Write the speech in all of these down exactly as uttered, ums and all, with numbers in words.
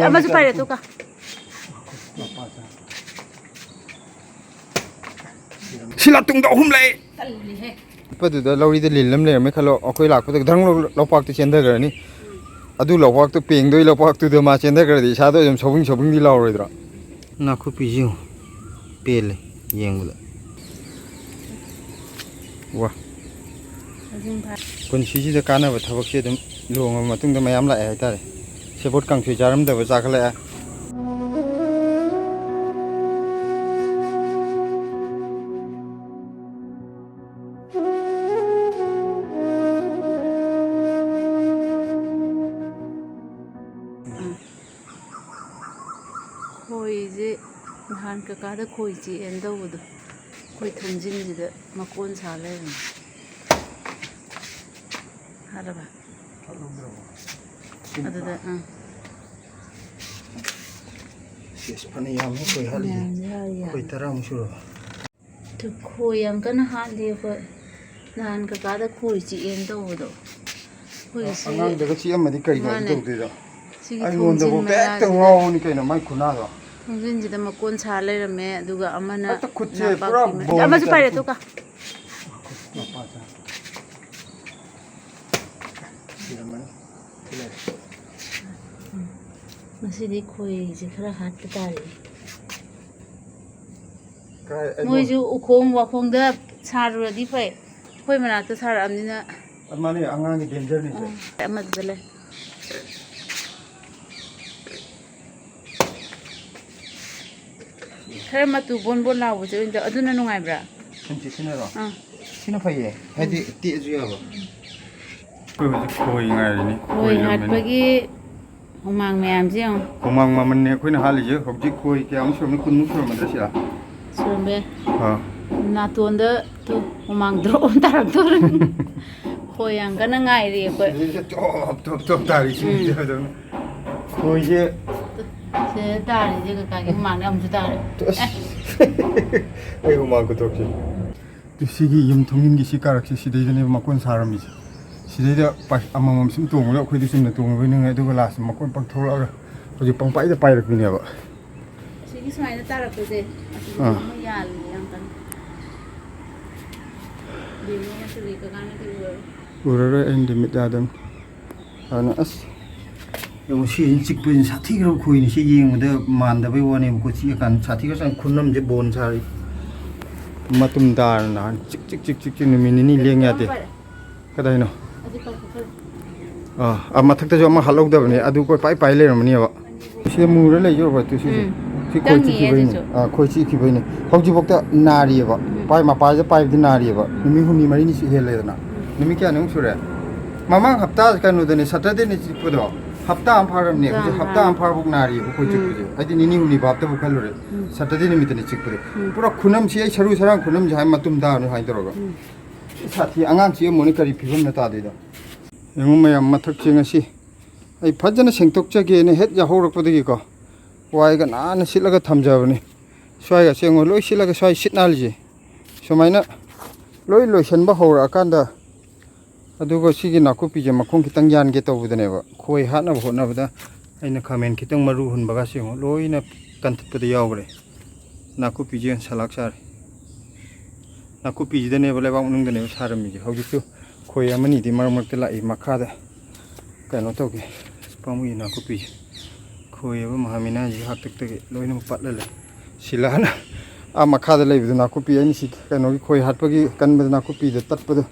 ꯑꯃꯁꯨ ꯄꯥꯏꯔꯦ, ꯇꯨ ꯀ꯫ ꯁꯤ ꯂꯥꯇꯨꯡꯗ ꯑꯍꯨꯝ ꯂꯩ꯫ ꯇꯜꯂꯤꯍꯦ꯫ ꯑꯄꯗꯨꯗ ꯂꯧꯔꯤꯗ ꯂꯤꯜ ꯑꯃ ꯂꯩꯔꯝꯃꯦ ꯈꯜꯂꯣ, ꯑꯩꯈꯣꯏ ꯂꯥꯛꯄꯗ ꯙꯪ ꯂꯧ-, ꯂꯧꯄꯥꯛꯇ ꯆꯦꯟꯊꯈ꯭ꯔꯅꯤ꯫ ꯑꯗꯨ ꯂꯧꯄꯥꯛꯇꯣ ꯄꯦꯡꯗꯣꯏ ꯂꯧꯄꯥꯛꯇꯨꯗ ꯃꯥ ꯆꯦꯟꯊꯈ꯭ꯔꯗꯤ ꯏꯁꯥꯗꯣ ꯑꯗꯨꯝ ꯁꯧꯕꯤꯡ ꯁꯧꯕꯤꯡꯗꯤ ꯂꯥꯎꯔꯣꯏꯗ꯭ꯔꯣ? ꯅꯥꯀꯨꯞꯄꯤꯁꯤ ꯌꯦꯡꯉꯨ, ꯄꯦꯜꯂꯦ ꯌꯦꯡꯕꯗ꯫ ꯋꯥ꯫ ꯃꯁꯤꯡ ꯐꯥ- ꯄꯨꯟꯁꯤꯁꯤꯗ ꯀꯥꯟꯅꯕ ꯊꯕꯛꯁꯦ ꯑꯗꯨꯝ ꯂꯨꯍꯣꯡꯉꯕ ꯃꯇꯨꯡꯗ ꯃꯌꯥꯝ ꯂꯥꯛꯑꯦ ꯍꯥꯏꯇꯥꯔꯦ꯫ ꯁꯦꯕꯣꯠ ꯀꯥꯡꯁꯣꯏ ꯆꯥꯔꯝꯗꯕ ꯆꯥꯈꯠꯂꯛꯑꯦ꯫ ꯈꯣꯏꯁꯦ ꯅꯍꯥꯟ ꯀꯀꯥꯗ ꯈꯣꯏ ꯆꯤꯛꯑꯦꯅ ꯇꯧꯕꯗꯣ, ꯑꯩꯈꯣꯏ ꯊꯣꯡꯖꯤꯟꯁꯤꯗ ꯃꯀꯣꯟ ꯁꯥ ꯂꯩꯔꯝꯃꯦ꯫ ꯍꯥꯠꯂꯕ? ꯑꯗꯨꯗ, ꯑꯥ꯫ ꯁꯦꯁ, ꯐꯅ ꯌꯥꯝꯃꯦ ꯈꯣꯏ ꯍꯥꯠꯂꯤꯁꯦ꯫ ꯌꯥꯝꯗꯤ ꯍꯥꯠꯂꯤ, ꯌꯥꯝ꯫ ꯈꯣꯏ ꯇꯔꯥꯃꯨꯛ ꯁꯨꯔꯕ꯫ ꯑꯗꯨ ꯈꯣꯏ ꯌꯥꯝ ꯀꯟꯅ ꯍꯥꯠꯂꯤ ꯑꯩꯈꯣꯏ꯫ ꯅꯍꯥꯟ ꯀꯀꯥꯗ ꯈꯣꯏ ꯆꯤꯛꯑꯦꯅ ꯇꯧꯕꯗꯣ꯫ ꯑꯩꯈꯣꯏꯒꯤ ꯁꯤ ꯑꯉꯥꯡꯗꯒ ꯆꯤꯛꯑꯝꯃꯗꯤ ꯀꯩꯅꯣ ꯑꯗꯨ ꯃꯥꯅꯦ꯫ ꯇꯧꯗꯣꯏꯗꯣ? ꯁꯤꯒꯤ ꯑꯩꯉꯣꯟꯗꯕꯨ ꯊꯣꯡꯖꯤꯟ ꯍꯦꯛꯇ ꯃꯌꯥꯁꯤꯗ, ꯉꯥꯎꯕꯅꯤ ꯀꯩꯅꯣ ꯃꯥꯏ ꯈꯨꯅꯥꯗꯣ꯫ ꯊꯣꯡꯖꯤꯟꯁꯤꯗ ꯃꯀꯣꯟ ꯁꯥ ꯂꯩꯔꯝꯃꯦ, ꯑꯗꯨꯒ ꯑꯃꯅ ꯍꯦꯛꯇ ꯈꯨꯠꯁꯦ ꯄꯨꯔꯥ ꯅꯥꯄꯥꯛꯄꯤ ꯃꯌꯥ-, ꯕꯣꯝꯒꯤ ꯑꯃꯁꯨ ꯄꯥꯏꯔꯦ, ꯇꯥꯏꯞꯇ꯫ ꯇꯨ ꯀ꯫ ꯁꯤꯔꯝꯃꯅꯤ꯫ ꯁꯤ ꯂꯩꯔꯦ꯫ ꯉꯁꯤꯗꯤ ꯈꯣꯏꯁꯦ ꯈꯔ ꯍꯥꯠꯄ ꯇꯥꯔꯦ꯫ ꯀꯥꯏ, ꯑꯩꯉꯣꯟ- ꯃꯣꯏꯁꯨ ꯎꯈꯣꯡ ꯋꯥꯈꯣꯡꯗ ꯁꯥꯔꯨꯔꯗꯤ ꯐꯩ, ꯑꯩꯈꯣꯏ ꯃꯅꯥꯛꯇ ꯁꯥꯔꯛꯑꯕꯅꯤꯅ꯫ ꯃꯥꯅꯦ, ꯑꯉꯥꯡꯒꯤ ꯗꯦꯟꯖꯔꯅꯤꯁꯦ꯫ ꯑꯥ, ꯑꯃꯗꯨꯗ ꯂꯩ꯫ ꯈꯔ ꯃꯇꯨ ꯕꯣꯟ ꯕꯣꯟ ꯂꯥꯎꯕꯁꯦ ꯑꯣꯏꯅ ꯇꯧ-, ꯑꯗꯨꯅ ꯅꯨꯡꯉꯥꯏꯕ꯭ꯔꯥ? ꯁꯤꯅ ꯁꯤꯖꯤꯟꯅꯔꯣ? ꯑꯥ꯫ ꯁꯤꯅ ꯐꯩꯌꯦ, ꯍꯥꯏꯗꯤ ꯇꯦꯛꯑꯁꯨ ꯌꯥꯕ꯫ ꯑꯩꯈꯣꯏ ꯍꯧꯖꯤꯛ ꯈꯣꯏ ꯉꯥꯏꯔꯤꯅꯤ, ꯈꯣꯏ ꯈꯣꯏ ꯂꯝꯃꯤꯅꯤ꯫ ꯍꯥꯠꯄꯒꯤ ꯍꯨꯃꯥꯡ ꯃꯌꯥꯝꯁꯦ ꯌꯦꯡꯉꯣ꯫ ꯍꯨꯃꯥꯡ ꯃꯃꯜꯅꯦ ꯑꯩꯈꯣꯏꯅ ꯍꯥꯠꯂꯤꯁꯦ꯫ ꯍꯧꯖꯤꯛ ꯈꯣꯏ ꯀꯌꯥꯃꯨꯛ ꯁꯨꯔꯝꯅꯤ? ꯀꯨꯟꯃꯨꯛ ꯁꯨꯔꯝꯃꯗ꯭ꯔꯥ ꯁꯤꯗ? ꯁꯨꯔꯝꯕ ꯌꯥꯏ꯫ ꯑꯥ꯫ ꯅꯥꯇꯣꯟꯗ ꯇꯨ ꯍꯨꯃꯥꯡ ꯗ꯭ꯔꯣꯞ ꯑꯃ ꯇꯥꯔꯛꯇꯣꯔꯦ꯫ ꯈꯣꯏ ꯌꯥꯝ ꯀꯟꯅ ꯉꯥꯏꯔꯤ ꯑꯩꯈꯣꯏ꯫ ꯁꯤꯗꯩꯁꯤꯗ ꯇꯣꯞ ꯇꯣꯞ ꯇꯣꯞ ꯇꯥꯔꯤꯁꯤꯡꯁꯦ ꯎꯝ꯫ ꯑꯗꯨꯝ꯫ ꯈꯣꯏꯁꯦ꯫ ꯁꯤꯗ ꯇꯥꯔꯤꯁꯦ ꯀꯀꯥꯒꯤ ꯍꯨꯃꯥꯡꯗ ꯑꯃꯨꯛꯁꯨ ꯇꯥꯔꯦ꯫ ꯑꯁ꯫ ꯑꯦ꯫ ꯑꯩ ꯍꯨꯃꯥꯡ ꯈꯨꯊꯣꯛꯁꯦ꯫ ꯑꯗꯨ ꯁꯤꯒꯤ ꯌꯨꯝ ꯊꯣꯡꯖꯤꯟꯒꯤ ꯁꯤ ꯀꯥꯔꯛꯁꯦ ꯁꯤꯗꯩꯗꯅꯦꯕ ꯃꯀꯣꯟ ꯁꯥꯔꯝꯃꯤꯁꯦ꯫ ꯁꯤꯗꯩꯗ ꯄ-, ꯑꯃꯃꯝ ꯁꯨꯝ ꯇꯣꯡꯕꯗ ꯑꯩꯈꯣꯏꯗꯤ ꯆꯨꯝꯅ ꯇꯣꯡꯉꯨꯕꯩ ꯅꯤꯡꯉꯦ, ꯑꯗꯨꯒ ꯂꯥꯁꯇ ꯃꯀꯣꯟ ꯄꯛꯊꯣꯛꯂꯛꯑꯒ ꯍꯧꯖꯤꯛ ꯄꯪꯄꯥꯏꯗ ꯄꯥꯏꯔꯛꯄꯤꯅꯦꯕ꯫ ꯑꯁꯤꯒꯤ ꯁꯨꯃꯥꯏꯅ ꯇꯥꯔꯛꯄꯁꯦ, ꯑꯁꯤꯗꯤ ꯑꯥ꯫ ꯑꯃ ꯌꯥꯜꯂꯤ ꯌꯥꯝ ꯀꯟꯅ꯫ ꯕꯦꯝꯃ ꯃꯆꯨꯒꯤ ꯀꯀꯥꯅꯗꯤ ꯎꯔꯔꯣꯏ꯫ ꯎꯔꯔꯣꯏ, ꯑꯩꯅꯗꯤ ꯃꯤꯠ ꯌꯥꯗꯕꯅꯤ꯫ ꯑꯗꯨꯅ ꯑꯁ, ꯌꯦꯡꯉꯣ, ꯁꯤꯁꯤꯅ ꯆꯤꯛꯄꯁꯤꯅ ꯁꯥꯊꯤꯈ꯭ꯔꯕ ꯈꯣꯏꯅꯤ꯫ ꯁꯤ ꯌꯦꯡꯕꯗ ꯃꯥꯟꯗꯕꯩ ꯋꯥꯅꯦꯕꯀꯣ, ꯆꯤꯛꯑꯀꯥꯟꯗ ꯁꯥꯊꯤꯈ꯭ꯔ ꯆꯥꯅ ꯈꯨꯅꯝꯁꯦ ꯕꯣꯟ ꯁꯥꯔꯤ꯫ ꯃꯇꯨꯝ ꯇꯥꯔ ꯅꯍꯥꯟ ꯆꯤꯛ ꯆꯤꯛ ꯆꯤꯛ ꯆꯤꯛ ꯆꯤꯛ ꯅꯨꯃꯤꯠ ꯅꯤꯅꯤ ꯂꯦꯡ ꯌꯥꯗꯦ꯫ ꯀꯗꯥꯏꯅꯣ? ꯑꯥ, ꯑꯥ, ꯃꯊꯛꯇꯁꯨ ꯑꯃ ꯍꯥꯠꯍꯧꯗꯕꯅꯦ, ꯑꯗꯨ ꯀꯣꯏ ꯄꯥꯏ ꯄꯥꯏ ꯂꯩꯔꯝꯃꯅꯦꯕ꯫ ꯁꯤ ꯃꯨꯔ ꯂꯩꯖꯔꯕ ꯇꯨ ꯁꯤꯁꯦ? ꯎꯝ꯫ ꯁꯤ ꯈꯣꯏ ꯆꯪꯉꯤꯌꯦ ꯆꯤꯛꯈꯤꯕꯩꯅꯦ꯫ ꯑꯁꯤꯁꯨ꯫ ꯑꯥ, ꯈꯣꯏ ꯆꯤꯛꯈꯤꯕꯩꯅꯦ꯫ ꯍꯧꯖꯤꯛꯐꯥꯎꯗ ꯅꯥꯔꯤꯑꯕ꯫ ꯎꯝ꯫ ꯄꯥꯏ ꯃꯄꯥꯁꯤꯗ ꯄꯥꯏꯕꯗꯤ ꯅꯥꯔꯤꯑꯕ꯫ ꯎꯝ꯫ ꯅꯨꯃꯤꯠ ꯍꯨꯝꯅꯤ ꯃꯔꯤꯅꯤ ꯁꯤ ꯍꯦꯜꯂꯦꯗꯅ꯫ ꯎꯝ꯫ ꯅꯨꯃꯤꯠ ꯀꯌꯥꯅꯤꯃꯨꯛ ꯁꯨꯔꯦ? ꯃꯃꯥꯡ ꯍꯞꯇꯥ ꯀꯩꯅꯣꯗꯅꯦ, ꯁꯇꯔꯗꯦꯅꯦ ꯆꯤꯛꯄꯗꯣ꯫ ꯍꯞꯇꯥ ꯑꯃ ꯐꯥꯔꯝꯅꯦ꯫ ꯍꯞꯇꯥ ꯍꯧꯖꯤꯛ ꯑꯃ ꯍꯞꯇꯥ ꯐꯥꯔꯝ-, ꯑꯃ ꯐꯥꯔꯕꯨꯛ ꯅꯥꯔꯤꯑꯕ ꯈꯣꯏ ꯎꯝ꯫ ꯆꯤꯛꯄꯁꯦ꯫ ꯍꯥꯏꯗꯤ ꯅꯤꯅꯤ ꯍꯨꯝꯅꯤ ꯚꯥꯞꯇꯕꯨ ꯈꯜꯂꯨꯔꯦ꯫ ꯎꯝ꯫ ꯁꯇꯔꯗꯦ ꯅꯨꯃꯤꯠꯇꯅꯦ ꯆꯤꯛꯄꯗꯣ꯫ ꯎꯝ꯫ ꯄꯨꯔꯥ ꯈꯨꯅꯝꯁꯤ ꯑꯩ ꯁꯔꯨ ꯁꯔꯥꯡ ꯈꯨꯅꯝꯁꯤ ꯍꯥꯏ ꯃꯇꯨꯝ ꯇꯥꯕꯅꯤ ꯁꯨꯃꯥꯏꯅ ꯇꯧꯔꯒ꯫ ꯎꯝ꯫ ꯁꯥꯊꯤ, ꯑꯉꯥꯡ ꯆꯤꯛꯑꯝꯃꯣꯅꯦ ꯀꯔꯤ ꯐꯤꯕꯝꯗ ꯇꯥꯗꯣꯏꯗꯣ? ꯌꯦꯡꯉꯨ ꯃꯌꯥꯝ, ꯃꯊꯛꯁꯦ ꯉꯁꯤ ꯑꯩ ꯐꯖꯅ ꯁꯦꯡꯗꯣꯛꯆꯒꯦꯅ ꯍꯦꯛ ꯌꯥꯍꯧꯔꯛꯄꯗꯒꯤꯀꯣ, ꯋꯥꯏꯒ ꯅꯥꯟꯅ ꯁꯤꯠꯂꯒ ꯊꯝꯖꯕꯅꯤ꯫ ꯁ꯭ꯋꯥꯏꯒꯁꯦ ꯌꯦꯡꯉꯨ, ꯂꯣꯏ ꯁꯤꯠꯂꯒ ꯁ꯭ꯋꯥꯏ ꯁꯤꯠ ꯅꯥꯜꯂꯤꯁꯦ꯫ ꯁꯨꯃꯥꯏꯅ ꯂꯣꯏ ꯂꯣꯏꯁꯟꯕ ꯍꯧꯔꯛꯑꯀꯥꯟꯗ, ꯑꯗꯨꯒ ꯁꯤꯒꯤ ꯅꯥꯀꯨꯞꯄꯤꯁꯦ ꯃꯈꯣꯡ ꯈꯤꯇꯪ ꯌꯥꯟꯒꯦ ꯇꯧꯕꯗꯅꯦꯕ, ꯈꯣꯏ ꯍꯥꯠꯅꯕ ꯍꯣꯠꯅꯕꯗ ꯑꯩꯅ ꯈꯥꯃꯦꯟ ꯈꯤꯇꯪ ꯃꯔꯨ ꯍꯨꯟꯕꯒꯁꯦ ꯌꯦꯡꯉꯨ, ꯂꯣꯏꯅ ꯀꯟꯊꯠꯄꯗ ꯌꯥꯎꯈ꯭ꯔꯦ꯫ ꯅꯥꯀꯨꯞꯄꯤꯁꯦ ꯁꯂꯥꯛ ꯆꯥꯔꯦ꯫ ꯅꯥꯀꯨꯞꯄꯤꯁꯤꯗꯅꯦꯕ, ꯂꯩꯕꯥꯛ ꯃꯅꯨꯡꯗꯅꯦꯕ ꯁꯥꯔꯝꯃꯤꯁꯦ꯫ ꯍꯧꯖꯤꯛꯁꯨ ꯈꯣꯏ ꯑꯃꯅꯤꯗꯤ ꯃꯔꯛ ꯃꯔꯛꯇ ꯂꯥꯛꯏ ꯃꯈꯥꯗ꯫ ꯀꯩꯅꯣ ꯇꯧꯒꯦ, ꯄꯥꯝꯃꯨꯏ ꯅꯥꯀꯨꯞꯄꯤꯁꯦ꯫ ꯈꯣꯏ ꯍꯥꯏꯕ ꯃꯍꯥꯃꯤꯅꯥꯁꯤꯒꯤ ꯍꯥꯛꯇꯛꯇꯒꯤ ꯂꯣꯏꯅꯃꯛ ꯄꯠꯂ ꯂꯩ꯫ ꯁꯤꯂꯥꯅ ꯑꯥ ꯃꯈꯥꯗ ꯂꯩꯕꯗꯣ ꯅꯥꯀꯨꯞꯄꯤ, ꯑꯩꯅ ꯁꯤ ꯀꯩꯅꯣꯒꯤ ꯈꯣꯏ ꯍꯥꯠꯄꯒꯤ ꯀꯟꯕꯗ ꯅꯥꯀꯨꯞꯄꯤꯗ ꯇꯠꯄꯗꯣ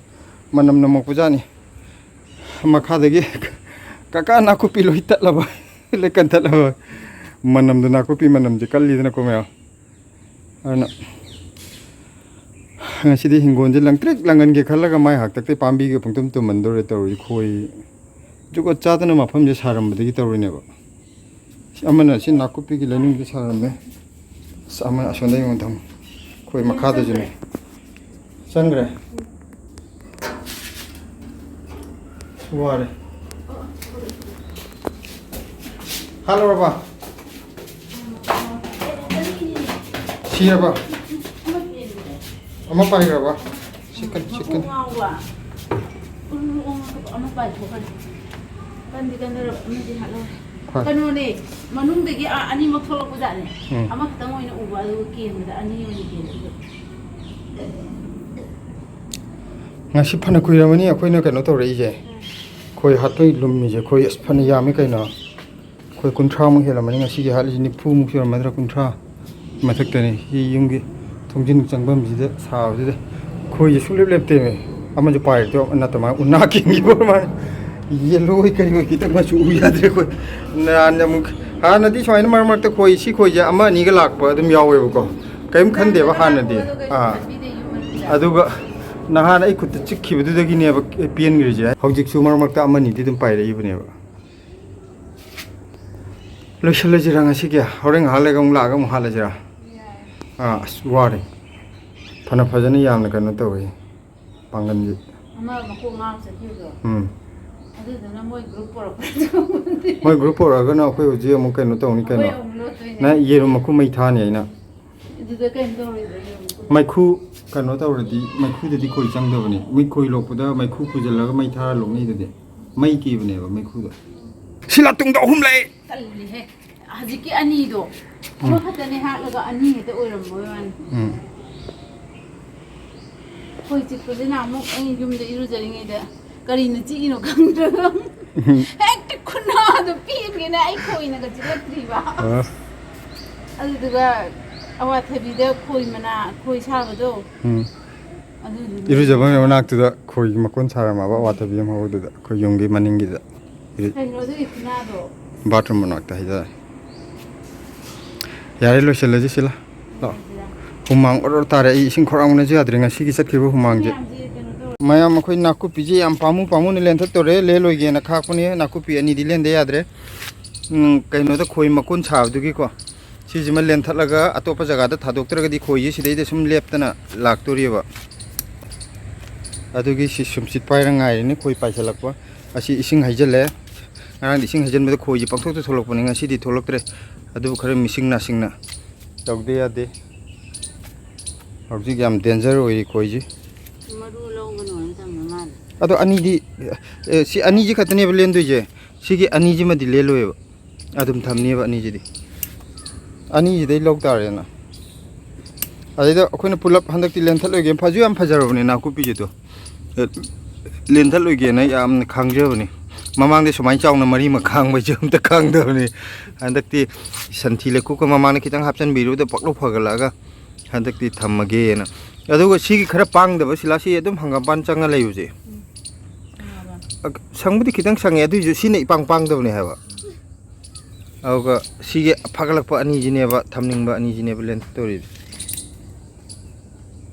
ꯃꯅꯝ ꯅꯝꯃꯛꯄꯖꯥꯠꯅꯤ꯫ ꯃꯈꯥꯗꯒꯤ, "ꯀꯀꯥ, ꯅꯥꯀꯨꯞꯄꯤ ꯂꯣꯏ ꯇꯠꯂꯕ?" "ꯂꯣꯏ ꯀꯟꯊꯠꯂꯕ?" ꯃꯅꯝꯗꯣ, ꯅꯥꯀꯨꯞꯄꯤ ꯃꯅꯝꯁꯦ ꯀꯜꯂꯤꯗꯅꯀꯣ ꯃꯌꯥꯝ꯫ ꯑꯗꯨꯅ ꯉꯁꯤꯗꯤ ꯍꯤꯡꯒꯣꯜꯁꯦ ꯂꯪꯇ꯭ꯔꯤꯛ ꯂꯪꯍꯟꯒꯦ ꯈꯜꯂꯒ ꯃꯥꯏ ꯍꯥꯛꯇꯛꯇꯩ ꯄꯥꯝꯕꯤꯒ ꯄꯨꯡꯇꯨꯝ ꯇꯨꯝꯍꯟꯗꯧꯔꯦ ꯇꯧꯔꯤꯁꯦ꯫ ꯈꯣꯏ ꯖꯨꯒꯣꯠ ꯆꯥꯗꯅ ꯃꯐꯝꯁꯦ ꯁꯥꯔꯝꯕꯗꯒꯤ ꯇꯧꯔꯤꯅꯦꯕ꯫ ꯁꯤ ꯑꯃꯅ ꯁꯤ ꯅꯥꯀꯨꯞꯄꯤꯒꯤ ꯂꯩꯅꯨꯡꯗ ꯁꯥꯔꯝꯃꯦ꯫ ꯑꯁ, ꯑꯃ ꯑꯁꯣꯝꯗ ꯌꯦꯡꯉꯣ ꯊꯝꯃꯣ꯫ ꯑꯩꯈꯣꯏ ꯃꯈꯥꯗꯁꯨꯅꯦ꯫ ꯆꯪꯈ꯭ꯔꯦ? ꯋꯥꯔꯦ꯫ ꯍꯥꯠꯂꯨꯔꯕ? ꯁꯤꯔꯕ? ꯑꯃ ꯄꯥꯏꯈ꯭ꯔꯕ? ꯁꯤꯀꯟ, ꯁꯤꯀꯟ꯫ ꯃꯈꯣꯡ ꯉꯥꯎꯕ꯫ ꯎꯔꯨ ꯎꯔꯨ ꯑꯣꯡꯉꯒ ꯑꯃ ꯄꯥꯏꯊꯣꯛꯈ꯭ꯔꯦ꯫ ꯀꯟꯗꯤ ꯀꯟꯗꯧꯔꯕ ꯑꯃꯗꯤ ꯍꯥꯠꯍꯧꯔꯦ꯫ ꯀꯩꯅꯣꯅꯦ, ꯃꯅꯨꯡꯗꯒꯤ ꯑ-, ꯑꯅꯤꯃꯛ ꯊꯣꯛꯂꯛꯄꯖꯥꯠꯅꯦ꯫ ꯎꯝ꯫ ꯑꯃꯈꯛꯇꯪ ꯑꯣꯏꯅ ꯎꯕ, ꯑꯗꯨꯒ ꯀꯦꯟꯕꯗ ꯑꯅꯤ ꯑꯣꯏꯅ ꯀꯦꯜꯂꯦ꯫ ꯉꯁꯤ ꯐꯅ ꯀꯨꯏꯔꯝꯃꯅꯤ ꯑꯩꯈꯣꯏꯅ ꯀꯩꯅꯣ ꯇꯧꯔꯛꯏꯁꯦ꯫ ꯎꯝ꯫ ꯈꯣꯏ ꯍꯥꯠꯄꯩ ꯂꯨꯝꯃꯤꯁꯦ꯫ ꯈꯣꯏ ꯑꯁ ꯐꯅ ꯌꯥꯝꯃꯤ ꯀꯩꯅꯣ꯫ ꯑꯩꯈꯣꯏ ꯀꯨꯟꯊ꯭ꯔꯥꯃꯨꯛ ꯍꯦꯜꯂꯝꯃꯅꯤ ꯉꯁꯤꯒꯤ ꯍꯥꯠꯂꯤꯁꯤ, ꯅꯤꯐꯨꯃꯨꯛ ꯁꯨꯔꯝꯃꯗ꯭ꯔꯥ, ꯀꯨꯟꯊ꯭ꯔꯥ ꯃꯊꯛꯇꯅꯤ꯫ ꯁꯤ ꯌꯨꯝꯒꯤ ꯊꯣꯡꯖꯤꯟ ꯆꯪꯐꯝꯁꯤꯗ ꯁꯥꯕꯁꯤꯗ ꯈꯣꯏꯁꯦ ꯁꯨꯡꯂꯦꯞ ꯂꯦꯞꯇꯦꯃꯦ꯫ ꯑꯃꯁꯨ ꯄꯥꯏꯔꯛꯇꯦ, ꯅꯠꯇ ꯃꯥ ꯎꯅꯥ ꯀꯦꯟꯈꯤꯕ ꯑꯣꯏꯔ ꯃꯥꯜꯂꯦ꯫ ꯌꯦꯜꯂꯣ ꯑꯣꯏ ꯀꯔꯤ ꯑꯣꯏ ꯈꯤꯇꯪ ꯃꯆꯨ ꯎ ꯌꯥꯗ꯭ꯔꯦ ꯑꯩꯈꯣꯏ꯫ ꯅꯍꯥꯟ ꯑꯃꯨꯛ, ꯍꯥꯟꯅꯗꯤ ꯁꯨꯃꯥꯏꯅ ꯃꯔꯛ ꯃꯔꯛꯇ ꯈꯣꯏ, ꯁꯤ ꯈꯣꯏꯁꯦ ꯑꯃ ꯑꯅꯤꯒ ꯂꯥꯛꯄ ꯑꯗꯨꯝ ꯌꯥꯎꯋꯦꯕꯀꯣ꯫ ꯀꯔꯤꯝ ꯈꯟꯗꯦꯕ ꯍꯥꯟꯅꯗꯤ꯫ ꯑꯥ꯫ ꯑꯗꯨꯒ ꯅꯍꯥꯟ ꯑꯩ ꯈꯨꯠꯇ ꯆꯤꯛꯈꯤꯕꯗꯨꯗꯒꯤꯅꯦꯕ ꯄꯦꯟꯈ꯭ꯔꯤꯁꯦ꯫ ꯍꯧꯖꯤꯛꯁꯨ ꯃꯔꯛ ꯃꯔꯛꯇ ꯑꯃꯅꯤꯗꯤ ꯑꯗꯨꯝ ꯄꯥꯏꯔꯛꯏꯕꯅꯦꯕ꯫ ꯂꯣꯏꯁꯤꯜꯂꯁꯤꯔꯥ ꯉꯁꯤꯒꯤ? ꯍꯣꯔꯦꯟ ꯉꯥꯏꯍꯥꯛ ꯂꯩꯔꯒ ꯑꯃꯨꯛ ꯂꯥꯛꯑꯒ ꯑꯃꯨꯛ ꯍꯥꯠꯂꯁꯤꯔꯥ? ꯌꯥꯏ꯫ ꯑꯥ, ꯑꯁ, ꯋꯥꯔꯦ꯫ ꯐꯅ ꯐꯖꯅ ꯌꯥꯝꯅ ꯀꯩꯅꯣ ꯇꯧꯋꯦ, ꯄꯥꯡꯒꯟꯁꯦ꯫ ꯑꯃ ꯃꯀꯣꯛ ꯉꯥꯎ ꯆꯠꯈꯤꯕꯗꯣ? ꯎꯝ꯫ ꯑꯗꯨꯗꯨꯅ ꯃꯣꯏ ꯒ꯭ꯔꯨꯞ ꯄꯨꯔꯛꯄ꯭ꯔꯥ? ꯃꯣꯏ ꯒ꯭ꯔꯨꯞ ꯄꯨꯔꯛꯑꯒꯅ ꯑꯩꯈꯣꯏ ꯍꯧꯖꯤꯛ ꯑꯃꯨꯛ ꯀꯩꯅꯣ ꯇꯧꯅꯤ ꯀꯩꯅꯣ꯫ ꯑꯩꯈꯣꯏ ꯑꯃꯨꯛ ꯂꯣꯠꯇꯣꯏꯅꯦ꯫ ꯅꯪ ꯌꯦꯔꯨꯝ ꯃꯈꯨꯝ ꯃꯩ ꯊꯥꯅꯤ ꯑꯩꯅ꯫ ꯑꯗꯨꯗ ꯀꯩꯅꯣ ꯇꯧꯔꯣꯏꯗ꯭ꯔꯣ, ꯌꯦꯔꯨꯝ ꯃꯈꯨꯝ? ꯃꯩꯈꯨ ꯀꯩꯅꯣ ꯇꯧꯔꯗꯤ ꯃꯩꯈꯨꯗꯗꯤ ꯈꯣꯏ ꯆꯪꯗꯕꯅꯤ꯫ ꯃꯩꯈꯣꯏ ꯂꯣꯛꯄꯗ ꯃꯩꯈꯨ ꯈꯨꯖꯜꯂꯒ ꯃꯩ ꯊꯥꯔ ꯂꯣꯛꯅꯩꯗꯨꯗꯤ꯫ ꯃꯩ ꯀꯤꯕꯅꯦꯕ ꯃꯩꯈꯨꯗ꯫ ꯁꯤ ꯂꯥꯇꯨꯡꯗ ꯑꯍꯨꯝ ꯂꯩ꯫ ꯇꯜꯂꯤꯍꯦ꯫ ꯍꯧꯖꯤꯛꯀꯤ ꯑꯅꯤꯗꯣ ꯎꯝ꯫ ꯑꯃꯈꯛꯇꯅꯦ ꯍꯥꯠꯂꯒ ꯑꯅꯤ ꯍꯦꯛꯇ ꯑꯣꯏꯔꯝꯕ ꯋꯥꯅꯤ꯫ ꯎꯝ꯫ ꯈꯣꯏ ꯆꯤꯛꯄꯁꯤꯅ ꯑꯃꯨꯛ ꯑꯩ ꯌꯨꯝꯗ ꯏꯔꯨꯖꯔꯤꯉꯩꯗ ꯀꯔꯤꯅ ꯆꯤꯛꯏꯅꯣ ꯈꯪꯗ꯭ꯔꯒ ꯎꯝ꯫ ꯍꯦꯛꯇ ꯈꯨꯅꯥꯗꯣ ꯄꯦꯟꯒꯦꯅ ꯑꯩ ꯈꯣꯏꯅꯒ ꯆꯤꯛꯂꯛꯇ꯭ꯔꯤꯕ꯫ ꯑ꯫ ꯑꯗꯨꯗꯨꯒ ꯑꯋꯥꯊꯕꯤꯗ ꯈꯣꯏ ꯃꯅꯥ, ꯈꯣꯏ ꯁꯥꯕꯗꯣ꯫ ꯎꯝ꯫ ꯑꯗꯨꯗꯨꯅ ꯏꯔꯨꯖꯕꯝ ꯃꯅꯥꯛꯇꯨꯗ ꯈꯣꯏꯒꯤ ꯃꯀꯣꯟ ꯁꯥꯔꯝꯃꯕ ꯑꯋꯥꯊꯕꯤ ꯑꯃ ꯍꯧꯕꯗꯨꯗ, ꯑꯩꯈꯣꯏ ꯌꯨꯝꯒꯤ ꯃꯅꯤꯡꯒꯤꯗ꯫ ꯏꯔꯨ-, ꯀꯩꯅꯣ ꯑꯗꯨꯒꯤ ꯈꯨꯅꯥꯗꯣ? ꯕꯥꯠꯔꯨꯝ ꯃꯅꯥꯛꯇ ꯍꯥꯏꯇꯥꯔꯦ꯫ ꯌꯥꯔꯦ, ꯂꯣꯏꯁꯤꯜꯂꯁꯤ ꯁꯤꯂꯥ꯫ ꯂꯥꯛꯑꯣ꯫ ꯍꯨꯃꯥꯡ ꯑꯣꯔꯣ ꯇꯥꯔꯦ꯫ ꯑꯩ ꯏꯁꯤꯡ ꯈꯧꯔꯥꯡꯕꯅꯁꯨ ꯌꯥꯗ꯭ꯔꯦ ꯉꯁꯤꯒꯤ ꯆꯠꯈꯤꯕ ꯍꯨꯃꯥꯡꯁꯦ꯫ ꯃꯌꯥꯝꯁꯦ ꯀꯩꯅꯣ ꯇꯧꯔꯦ꯫ ꯃꯌꯥꯝ, ꯑꯩꯈꯣꯏ ꯅꯥꯀꯨꯞꯄꯤꯁꯦ ꯌꯥꯝ ꯄꯥꯝꯃꯨ ꯄꯥꯝꯃꯨꯅ ꯂꯦꯟꯊꯠꯇꯧꯔꯦ꯫ ꯂꯦꯟꯂꯣꯏꯒꯦꯅ ꯈꯥꯛꯄꯅꯦ꯫ ꯅꯥꯀꯨꯞꯄꯤ ꯑꯅꯤꯗꯤ ꯂꯦꯟꯗ ꯌꯥꯗ꯭ꯔꯦ꯫ ꯎꯝ, ꯀꯩꯅꯣꯗ ꯈꯣꯏ ꯃꯀꯨꯟ ꯁꯥꯕꯗꯨꯒꯤꯀꯣ꯫ ꯁꯤꯁꯤꯃ ꯂꯦꯟꯊꯠꯂꯒ ꯑꯇꯣꯞꯄ ꯖꯒꯥꯗ ꯊꯥꯗꯣꯛꯇ꯭ꯔꯒꯗꯤ ꯈꯣꯏꯁꯦ ꯁꯤꯗꯩꯗ ꯁꯨꯝ ꯂꯦꯞꯇꯅ ꯂꯥꯛꯇꯣꯔꯤꯕ꯫ ꯑꯗꯨꯒꯤ ꯁꯤ ꯁꯨꯝꯆꯤꯠ ꯄꯥꯏꯔ ꯉꯥꯏꯔꯤꯅꯤ ꯈꯣꯏ ꯄꯥꯏꯁꯤꯜꯂꯛꯄ꯫ ꯑꯁꯤ ꯏꯁꯤꯡ ꯍꯩꯖꯤꯜꯂꯦ꯫ ꯉꯔꯥꯡꯗꯤ ꯏꯁꯤꯡ ꯍꯩꯖꯤꯟꯕꯗ ꯈꯣꯏꯁꯦ ꯄꯪꯊꯣꯛꯇ ꯊꯣꯛꯂꯛꯄꯅꯤ, ꯉꯁꯤꯗꯤ ꯊꯣꯛꯂꯛꯇ꯭ꯔꯦ꯫ ꯑꯗꯨꯕꯨ ꯈꯔ ꯃꯤꯁꯤꯡ ꯅꯥꯁꯤꯡꯅ ꯇꯧꯗ ꯌꯥꯗꯦ꯫ ꯍꯧꯖꯤꯛ ꯌꯥꯝ danger ꯑꯣꯏꯔꯤ ꯈꯣꯏꯁꯤ꯫ ꯃꯔꯨ ꯂꯧꯒꯅꯣꯅ ꯊꯝꯕ ꯃꯥꯜꯂꯦ꯫ ꯑꯗꯣ ꯑꯅꯤꯗꯤ, ꯑꯦ, ꯁꯤ ꯑꯅꯤꯁꯤ ꯈꯛꯇꯅꯦꯕ ꯂꯦꯟꯗꯣꯏꯁꯦ꯫ ꯁꯤꯒꯤ ꯑꯅꯤꯁꯤꯃꯗꯤ ꯂꯦꯜꯂꯣꯏꯕ꯫ ꯑꯗꯨꯝ ꯊꯝꯅꯦꯕ ꯑꯅꯤꯁꯤꯗꯤ꯫ ꯑꯅꯤꯁꯤꯗꯩ ꯂꯧ ꯇꯥꯔꯦꯅ꯫ ꯑꯗꯩꯗ ꯑꯩꯈꯣꯏꯅ ꯄꯨꯂꯞ ꯍꯟꯗꯛꯇꯤ ꯂꯦꯟꯊꯠꯂꯣꯏꯒꯦ꯫ ꯐꯁꯨ ꯌꯥꯝ ꯐꯖꯔꯕꯅꯦ ꯅꯥꯀꯨꯞꯄꯤꯁꯤꯗꯣ꯫ ꯂꯦꯟꯊꯠꯂꯣꯏꯒꯦꯅ ꯌꯥꯝꯅ ꯈꯥꯡꯖꯕꯅꯤ꯫ ꯃꯃꯥꯡꯗꯤ ꯁꯨꯃꯥꯏꯅ ꯆꯥꯎꯅ ꯃꯔꯤꯃꯛ ꯈꯥꯡꯕꯁꯦ ꯑꯝꯇ ꯈꯥꯡꯗꯕꯅꯤ꯫ ꯍꯟꯗꯛꯇꯤ ꯁꯟꯊꯤ ꯂꯩꯀꯣꯛꯀ ꯃꯃꯥꯡꯗ ꯈꯤꯇꯪ ꯍꯥꯞꯆꯤꯟꯕꯤꯔꯨꯕꯗ ꯄꯛꯂꯧ ꯐꯒꯠꯂꯛꯑꯒ ꯍꯟꯗꯛꯇꯤ ꯊꯝꯃꯒꯦꯅ꯫ ꯑꯗꯨꯒ ꯁꯤꯒꯤ ꯈꯔ ꯄꯥꯡꯗꯕ ꯁꯤꯂꯥꯁꯤ ꯑꯗꯨꯝ ꯍꯪꯒꯥꯝꯄꯥꯟ ꯆꯪꯉ ꯂꯩꯕꯁꯦ꯫ ꯁꯪꯕꯗꯤ ꯈꯤꯇꯪ ꯁꯪꯉꯦ, ꯑꯗꯨꯏꯁꯨ ꯁꯤꯅ ꯏꯄꯥꯡ ꯄꯥꯡꯗꯕꯅꯦ ꯍꯥꯏꯕ꯫ ꯑꯗꯨꯒ ꯁꯤꯒꯤ ꯐꯒꯠꯂꯛꯄ ꯑꯅꯤꯁꯤꯅꯦꯕ, ꯊꯝꯅꯤꯡꯕ ꯑꯅꯤꯁꯤꯅꯦꯕ ꯂꯦꯟ ꯇꯧꯔꯤꯁꯦ꯫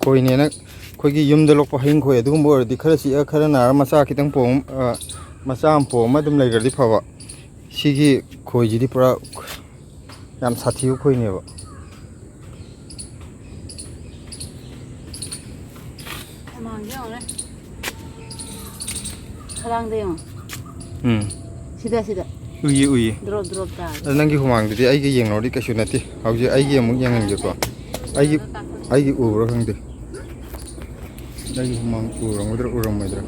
ꯈꯣꯏꯅꯦꯅ ꯑꯩꯈꯣꯏꯒꯤ ꯌꯨꯝꯗ ꯂꯣꯛꯄ ꯍꯌꯤꯡ ꯈꯣꯏ ꯑꯗꯨꯒꯨꯝꯕ ꯑꯣꯏꯔꯗꯤ ꯈꯔ ꯆꯤꯛꯑ ꯈꯔ ꯅꯥꯔ ꯃꯆꯥ ꯈꯤꯇꯪ ꯄꯣꯝ-, ꯑ, ꯃꯆꯥ ꯑꯃ ꯄꯣꯝꯃ ꯑꯗꯨꯝ ꯂꯩꯈ꯭ꯔꯗꯤ ꯐꯕ꯫ ꯁꯤꯒꯤ ꯈꯣꯏꯁꯤꯗꯤ ꯄꯨꯔꯥ ꯌꯥꯝ ꯁꯥꯊꯤꯕ ꯈꯣꯏꯅꯦꯕ꯫ ꯈꯗꯥꯡꯗ ꯌꯦꯡꯉꯣ꯫ ꯎꯝ꯫ ꯁꯤꯗ, ꯁꯤꯗ꯫ ꯎꯏꯌꯦ, ꯎꯏꯌꯦ꯫ Drop, drop ꯇꯥꯔꯦ꯫ ꯑꯗꯣ ꯅꯪꯒꯤ ꯍꯨꯃꯥꯡꯗꯨꯗꯤ ꯑꯩꯒ ꯌꯦꯡꯅꯔꯨꯔꯗꯤ ꯀꯩꯁꯨ ꯅꯠꯇꯦ꯫ ꯍꯧꯖꯤꯛ ꯑꯩꯒꯤ ꯑꯃꯨꯛ ꯌꯦꯡꯍꯟꯒꯦꯀꯣ꯫ ꯑꯩꯒꯤ, ꯑꯩꯒꯤ ꯎꯕ꯭ꯔꯥ ꯈꯪꯗꯦ꯫ ꯅꯪꯒꯤ ꯍꯨꯃꯥꯡ ꯎꯔꯝꯒꯗ꯭ꯔꯥ ꯎꯔꯝꯃꯣꯏꯗ꯭ꯔꯥ?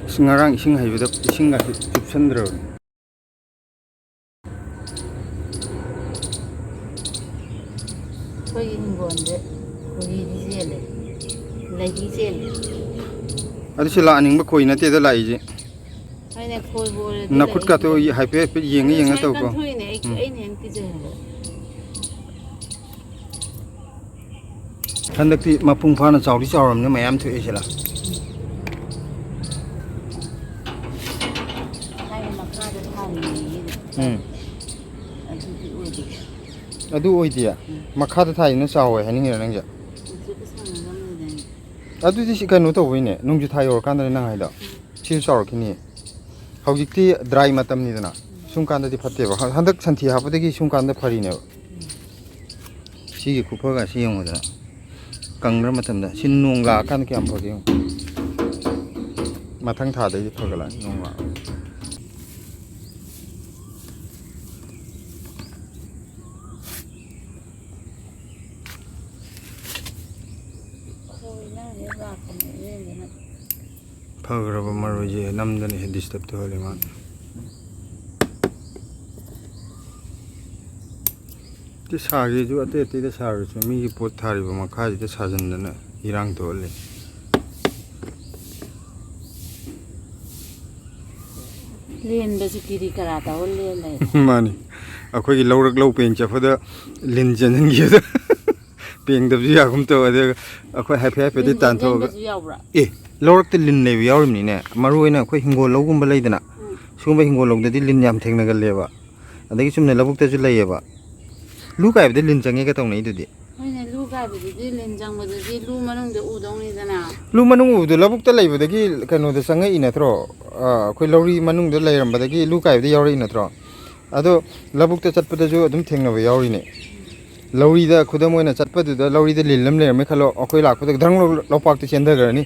ꯑꯁ, ꯉꯔꯥꯡ ꯏꯁꯤꯡ ꯍꯩꯕꯗ ꯏꯁꯤꯡꯒꯁꯦ ꯆꯨꯞꯁꯟꯗ꯭ꯔꯕꯅꯤ꯫ ꯑꯩꯈꯣꯏꯒꯤ ꯍꯤꯡꯒꯣꯜꯁꯦ ꯈꯣꯏꯍꯤꯗꯤ ꯆꯦꯜꯂꯦ, ꯂꯩꯗꯤ ꯆꯦꯜꯂꯦ꯫ ꯑꯗꯨ ꯁꯤ ꯂꯥꯛꯍꯟꯅꯤꯡꯕ ꯈꯣꯏ ꯅꯠꯇꯦꯗ ꯂꯥꯛꯏꯁꯦ꯫ ꯍꯣꯏꯅꯦ, ꯈꯣꯏꯕꯨ ꯑꯣꯏꯔꯗꯤ ꯅꯈꯨꯠꯀꯥꯇꯣ ꯂꯩꯗꯤ ꯂꯩ꯫ ꯍꯥꯏꯐꯦꯠ ꯍꯥꯏꯐꯦꯠ ꯌꯦꯡꯉ ꯑꯗꯨ ꯌꯦꯡꯉ ꯁꯨꯃꯥꯏꯅ ꯇꯧꯀꯣ꯫ ꯀꯟꯊꯣꯛꯏꯅꯦ, ꯑꯩ, ꯎꯝ꯫ ꯑꯩꯅ ꯍꯦꯟꯅ ꯀꯤꯖꯩ ꯍꯥꯏꯕ꯫ ꯍꯟꯗꯛꯇꯤ ꯃꯄꯨꯡ ꯐꯥꯅ ꯆꯥꯎꯗꯤ ꯆꯥꯎꯔꯕꯅꯤ, ꯃꯌꯥꯝ ꯊꯣꯛꯑꯦ ꯁꯤꯂꯥ꯫ ꯊꯥꯏꯅ ꯃꯈꯥꯗ ꯊꯥꯔꯤꯉꯩꯒꯤꯗꯣ꯫ ꯎꯝ꯫ ꯑꯗꯨꯗꯤ ꯑꯣꯏꯗꯦ꯫ ꯑꯗꯨ ꯑꯣꯏꯗꯤꯌꯦ? ꯎꯝ꯫ ꯃꯈꯥꯗ ꯊꯥꯏꯗꯨꯅ ꯆꯥꯎꯋꯦ ꯍꯥꯏꯅꯤꯡꯉꯤꯔꯣ ꯅꯪꯁꯦ? ꯎꯆꯦꯛꯀ ꯁꯥꯟꯅꯔꯝꯃꯣꯏꯗꯥꯏꯅꯦ? ꯑꯗꯨꯗꯤ ꯁꯤ ꯀꯩꯅꯣ ꯇꯧꯕꯩꯅꯦ, ꯅꯣꯡꯖꯨ ꯊꯥ ꯌꯧꯔꯀꯥꯟꯗꯅꯦ ꯅꯪ ꯍꯥꯏꯗꯣ꯫ ꯎꯝ꯫ ꯁꯤꯁꯨ ꯆꯥꯎꯔꯛꯈꯤꯅꯤ꯫ ꯍꯧꯖꯤꯛꯇꯤ dry ꯃꯇꯝꯅꯤꯗꯅ, ꯁꯨꯝ ꯀꯥꯟꯗꯗꯤ ꯐꯠꯇꯦꯕ꯫ ꯍ-, ꯍꯟꯗꯛ ꯁꯟꯊꯤ ꯍꯥꯞꯄꯗꯒꯤ ꯁꯨꯝ ꯀꯥꯟꯗ ꯐꯔꯤꯅꯦꯕ꯫ ꯁꯤꯒꯤ ꯈꯨꯐꯒꯁꯤ ꯌꯦꯡꯉꯨꯗꯅ, ꯀꯪꯈ꯭ꯔ ꯃꯇꯝꯗ꯫ ꯁꯤ ꯅꯣꯡ ꯂꯥꯛꯑꯀꯥꯟꯗ ꯀꯌꯥꯝ ꯐꯒꯦ ꯌꯦꯡꯉꯨ꯫ ꯃꯊꯪ ꯊꯥꯗꯩꯗꯤ ꯐꯒꯠꯂꯛꯑꯅꯤ ꯅꯣꯡ ꯂꯥꯛꯑꯒ꯫ ꯈꯣꯏ ꯅꯪ ꯍꯦꯛ ꯂꯥꯛꯄꯅꯦ, ꯏꯔꯦꯟꯖꯅ꯫ ꯐꯈ꯭ꯔꯕ ꯃꯔꯣꯏꯁꯦ ꯅꯝꯗꯅ ꯍꯦꯛ ꯗꯤꯁꯇꯔꯕ ꯇꯧꯍꯜꯂꯦ ꯃꯥꯅ꯫ ꯁꯤ ꯁꯥꯒꯦꯁꯨ ꯑꯇꯩ ꯑꯇꯩꯗ ꯁꯥꯔꯁꯨ ꯃꯤꯒꯤ ꯄꯣꯠ ꯊꯥꯔꯤꯕ ꯃꯈꯥꯁꯤꯗ ꯁꯥꯖꯟꯗꯅ ꯏꯔꯥꯡ ꯊꯣꯛꯍꯜꯂꯦ꯫ ꯂꯦꯟꯕꯁꯨ ꯀꯤꯔꯤ ꯀꯔꯥ ꯇꯧꯔ ꯂꯦꯜꯂꯦ꯫ ꯃꯥꯅꯤ꯫ ꯑꯩꯈꯣꯏꯒꯤ ꯂꯧꯔꯛ ꯂꯧ ꯄꯦꯡ ꯆꯠꯄꯗ ꯂꯤꯟ ꯆꯦꯟꯁꯤꯟꯈꯤꯕꯗ ꯄꯦꯡꯗꯕꯁꯨ ꯌꯥꯒꯨꯝ ꯇꯧ꯫ ꯑꯗꯨꯒ ꯑꯩꯈꯣꯏ ꯍꯥꯏꯐꯦꯠ ꯍꯥꯏꯐꯦꯠꯇꯤ ꯂꯤꯟ ꯇꯥꯟꯊꯣꯛꯑꯒ ꯆꯦꯟꯁꯤꯟꯕꯁꯨ ꯌꯥꯎꯕ꯭ꯔꯥ? ꯑꯦ, ꯂꯧꯔꯛꯇ ꯂꯤꯟ ꯂꯩꯕ ꯌꯥꯎꯔꯤꯕꯅꯤꯅꯦ꯫ ꯃꯔꯨ ꯑꯣꯏꯅ ꯑꯩꯈꯣꯏ ꯍꯤꯡꯒꯣꯜ ꯂꯧꯒꯨꯝꯕ ꯂꯩꯗꯅ, ꯎꯝ꯫ ꯁꯤꯒꯨꯝꯕ ꯍꯤꯡꯒꯣꯜ ꯂꯧꯗꯗꯤ ꯂꯤꯟ ꯌꯥꯝ ꯊꯦꯡꯅꯒꯜꯂꯦꯕ꯫ ꯑꯗꯒꯤ ꯆꯨꯝꯅ ꯂꯧꯕꯨꯛꯇꯁꯨ ꯂꯩꯌꯦꯕ꯫ ꯂꯨ ꯀꯥꯏꯕꯗ ꯂꯤꯟ ꯆꯪꯉꯦꯒ ꯇꯧꯅꯩꯗꯨꯗꯤ꯫ ꯍꯣꯏꯅꯦ, ꯂꯨ ꯀꯥꯏꯕꯗꯨꯗꯤ ꯂꯤꯟ ꯆꯪꯕꯗꯨꯗꯤ ꯂꯨ ꯃꯅꯨꯡꯗ ꯎꯗꯧꯅꯤꯗꯅ꯫ ꯂꯨ ꯃꯅꯨꯡ ꯎꯕꯗꯣ ꯂꯧꯕꯨꯛꯇ ꯂꯩꯕꯗꯒꯤ ꯀꯩꯅꯣꯗ ꯆꯪꯉꯛꯏ ꯅꯠꯇ꯭ꯔꯣ? ꯑꯥ, ꯑꯩꯈꯣꯏ ꯂꯧꯔꯤ ꯃꯅꯨꯡꯗ ꯂꯩꯔꯝꯕꯗꯒꯤ ꯂꯨ ꯀꯥꯏꯕꯗ ꯌꯥꯎꯔꯛꯏ ꯅꯠꯇ꯭ꯔꯣ? ꯑꯗꯣ ꯂꯧꯕꯨꯛꯇ ꯆꯠꯄꯗꯁꯨ ꯑꯗꯨꯝ ꯊꯦꯡꯅꯕ ꯌꯥꯎꯔꯤꯅꯦ꯫ ꯂꯧꯔꯤꯗ ꯈꯨꯗꯝ ꯑꯣꯏꯅ ꯆꯠꯄꯗꯨꯗ ꯂꯧꯔꯤꯗ ꯂꯤꯟ ꯑꯃ ꯂꯩꯔꯝꯃꯦ ꯈꯜꯂꯣ, ꯑꯩꯈꯣꯏ ꯂꯥꯛꯄꯗ ꯙ꯭ꯔꯪ ꯂꯧ-, ꯂꯧꯄꯥꯛꯇ ꯆꯦꯟꯊꯈ꯭ꯔꯅꯤ꯫